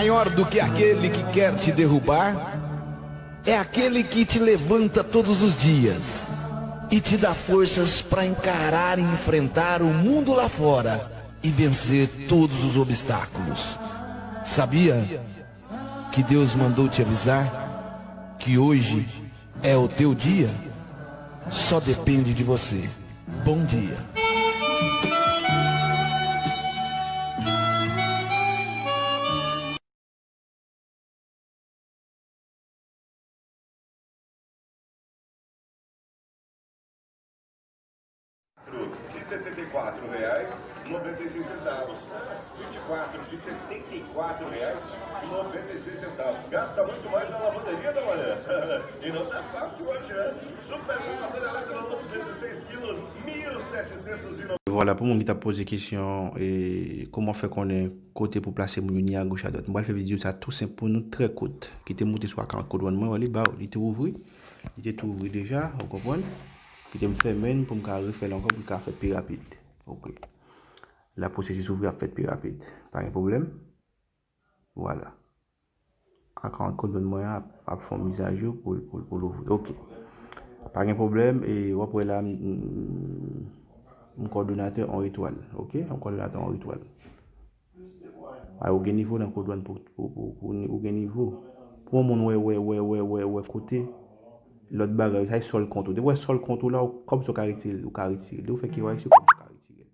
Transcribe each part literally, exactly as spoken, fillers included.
Maior do que aquele que quer te derrubar é aquele que te levanta todos os dias e te dá forças para encarar e enfrentar o mundo lá fora e vencer todos os obstáculos. Sabia que Deus mandou te avisar que hoje é o teu dia? Só depende de você. Bom dia. De setenta e quatro reais noventa e seis centavos. Vinte e quatro de setenta e quatro reais noventa e seis centavos. Gasta muito mais na lavanderia da manhã. E não tá fácil hoje, né? Super Lavadora Electrolux dezesseis quilos, mil setecentos e noventa. Vwala, pou moun ki t ap poze kesyon e kòman fè konnen kote pou plase moun yo ni agoch adwat. Mwen pral fè videyo sa tou senp pou nou, trè kout. Kite m moute sou account Codone mwen, wè li ba w, li te ouvri. Li te tou ouvri deja, ou konprann? Kite m fèmen l pou m ka refè l ankò pou l ka fèt pi rapid. Ok. La pwosesis ouvri ap fèt pi rapid. Pa gen pwoblèm. Vwala. Account Codone mwen an ap, ap fè yon mizajou pou, pou, pou l ouvri. Ok. Pa gen pwoblèm, e w ap wè la, m, m, m kòdonatè on etwal. Ok? On kòdonatè on etwal. Ay, ou gen nivo nan Codone pou, pou, pou, pou ni- ou gen nivo. Pou yon moun wè, wè, wè, wè, wè, wè kote lòt bagay, sa e sòl kont ou. Depi w wè sòl kont ou la, ou, kòb sa w ka retire l, ou ka retire l. Depi w fè K Y C, kòb sa w ka retire l.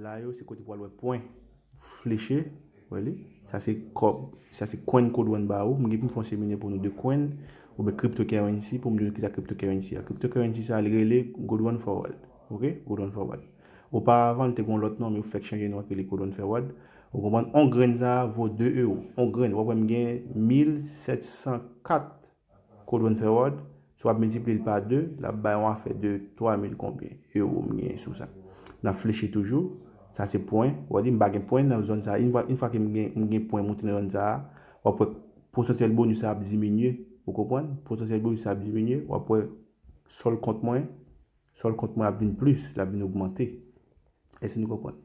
La yo, se kote pou w al wè pwen fleche, wè li. Sa se kòb, sa se coin Codone ba ou. M gen pou m fè yon seminè pou nou de coin, oubyen cryptocurrency, pou m di nou kisa cryptocurrency a. Cryptocurrency sa, li rele Codone Forward. Ok? Codone Forward. Oparavan, li te gen yon lòt non, men yo fèk chanje non ak rele Codone Forward. Ou konprann? On grenn sa a vo de ewo. On grenn. W ap wè m gen mil sèt san kat Codone Forward. Si w ap miltipliye l pa de, l ap bay yon afè de twa mil konbyen ewo m genyen sou sa. N ap fleche toujou. Sa se pwen. W ap di m pa gen pwen nan zòn sa a. Yon fwa, yon fwa ke m gen, m gen pwen moute nan zòn sa a, w ap wè potansyèl bonis sa ap diminye. Ou konprann? Potansyèl bonis sa ap diminye. W ap wè sòl kont mwen, sòl kont mwen ap vin plis, l ap vin ogmante. Èske nou konprann?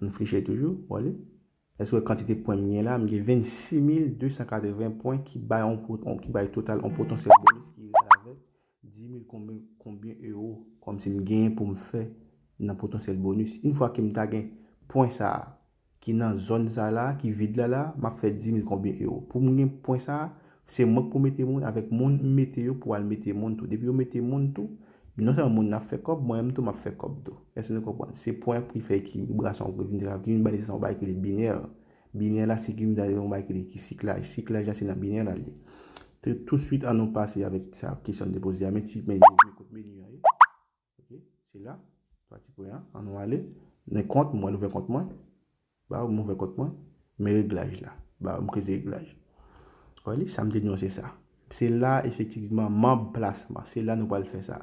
Ann fleche toujou, w ale. Èske w wè kantite pwen m gen la? M gen vennsis mil de san katreven pwen ki bay on, on, ki bay total on potansyèl bonis ki egal avèk dis mil konbyen, konbyen ewo kòmsi m genyen pou m fè nan potansyèl bonis. Yon fwa ke m ta gen pwen sa a, ki nan zòn sa la, ki vid la la, m ap fè dis mil konbyen ewo. Pou m gen pwen sa a, se mwen k pou mete moun, avèk moun m mete yo pou al mete moun tou. Depi yo mete moun tou, non sèlman moun nan ap fè kòb, mwen menm tou m ap fè kòb tou. Èske nou konprann? Se pwen ki fè ekilibrasyon an, ki vin bay nesans a yon bagay ki rele binè. Binè la se ki vin bay yon bagay ki rele ki siklaj. Siklaj la se nan binè la l ye. Tou, touswit, ann nou pase avèk sa kesyon m te poze a. Men ti, men, men, men kot meni an ye. Ok, se la. Twa ti pwen an. Ann nou ale. Men kont, mwen ouvè kont mwen. Ba, m ouvè kont mwen. Men reglaj la. Ba, m kreze reglaj. Wè li, sa m te di nou se sa. Se la, efektivman, manb plasman. Se la nou pral fè sa.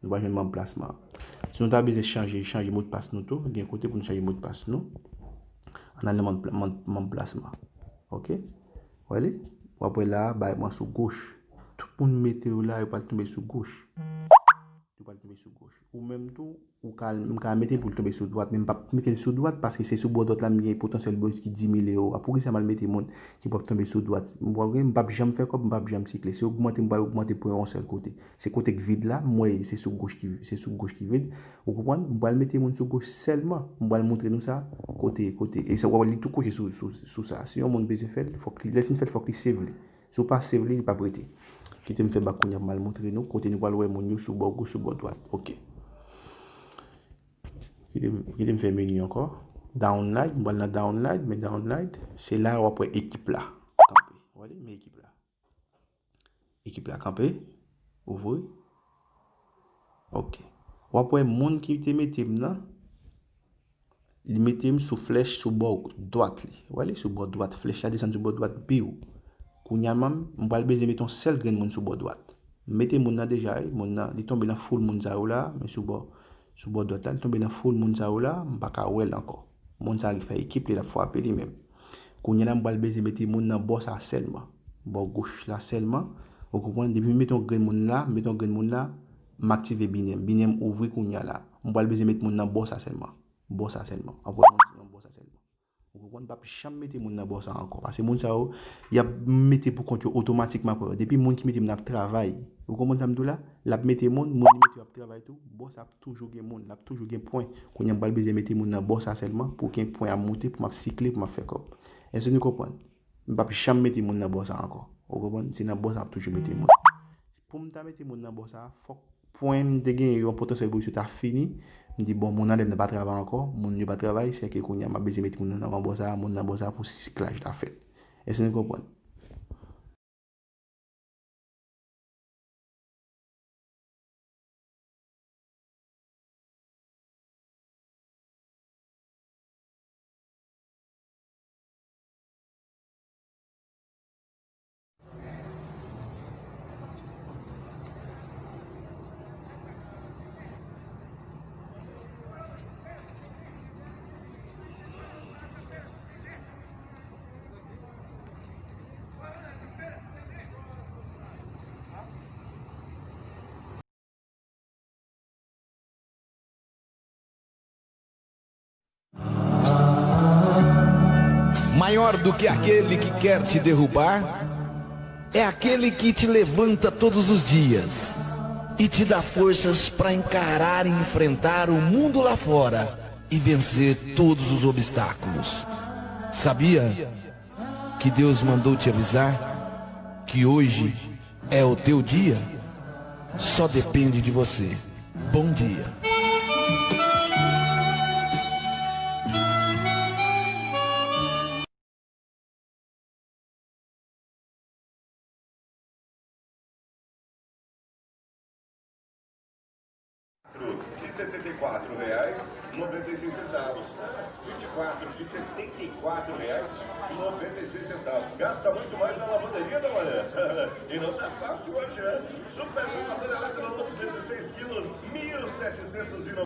Nou pral jwenn manb plasman. Si nou ta bezwen chanje, chanje modpas nou tou, gen kote pou nou chanje modpas nou. Ann al nan manb, manb, manb plasman. Ok? Wè li? W ap wè la, bay mwen sou goch. Tout moun mete yo la, yo pral tonbe sou goch. Yo pral tonbe sou goch. Ou menm tou, ou ka, m ka mete l pou l tonbe sou dwat, men m p ap mete l sou dwat paske se sou bò dwat la m gen potansyèl bonis ki dis mil ewo a. Poukisa m al mete moun ki p ap tonbe sou dwat? M p ap, m p ap janm fè kòb, m p ap janm sikle. Se ogmante, m pral ogmante pwen yon sèl kote. Se kote k vid la, m wè se sou goch ki, se sou goch ki vid. Ou konprann? M pral mete moun sou goch sèlman. M pral montre nou sa. Kote, kote. E sa, w ap wè li tou kouche sou, sou, sou sa. Si yon moun bezwen fè l, fòk li, lè l fin fè l, fòk li save li. Si w pa save li, li p ap rete. Kite m fè bak kounye a pou m al montre nou kote nou pral wè moun yo sou bò goch, sou bò dwat. Ok. Kite m, kite m fè meni ankò. Downlight, m pral nan downlight, men downlight, se la w ap wè ekip la kanpe. W ap wè, men ekip la. Ekip la kanpe. Ouvri. Ok. W ap wè moun ki te mete m nan. Li mete m sou flèch sou bò dwat li. W ap wè li sou bò dwat. Flèch la desann sou bò dwat, biw. Kounye a menm, m pral bezwen mete yon sèl grenn moun sou bò dwat. M mete moun nan deja, wi. Moun nan, li tonbe nan foul moun sa yo la, men sou bò, sou bò dwat la, li tonbe nan foul moun sa yo la, m pa ka wè l ankò. Moun sa ki fè ekip li, l ap frape li menm. Kounye a la, m pral bezwen mete moun nan bò sa sèlman. Bò goch la sèlman. Ou konprann? Depi m mete yon grenn moun la, m mete yon grenn moun la, m aktive binè m. Binè m ouvri kounye a la. M pral bezwen mete moun nan bò sa sèlman. Bò sa sèlman. Anvoye moun nan bò sa sèlman. Ou konprann? M p ap janm mete moun nan bò sa ankò. Paske moun sa yo, y ap mete pou kont yo otomatikman apre yo. Depi moun ki mete moun ap travay, ou konprann sa m di w la? L ap mete moun, moun li mete yo ap travay tou, bò sa ap toujou gen moun, l ap toujou gen pwen. Kounye a m pral bezwen mete moun nan bò sa sèlman pou gen pwen ap moute, pou m ap sikle, pou m ap fè kòb. Èske nou konprann? M p ap janm mete moun nan bò sa ankò. Ou konprann? Se nan bò sa m ap toujou mete moun. Pou m ta mete moun nan bò sa, fòk pwen m te gen yon potansyèl pou misye ta fini. M di, bon, moun nan lè m nan pa travay ankò, moun yo pa travay, sèke kounye a m ap bezwen mete moun nan nan bò sa, moun nan bò sa pou siklaj la fèt. Èske nou konprann? Maior do que aquele que quer te derrubar é aquele que te levanta todos os dias e te dá forças para encarar e enfrentar o mundo lá fora e vencer todos os obstáculos. Sabia que Deus mandou te avisar que hoje é o teu dia? Só depende de você. Bom dia. De setenta e quatro reais, noventa e seis centavos. Vinte e quatro de setenta e quatro reais, noventa e seis centavos. Gasta muito mais na lavanderia da Maré. E não tá fácil hoje, né? Super lavadeira Electrolux, dezesseis quilos, mil setecentos e noventa.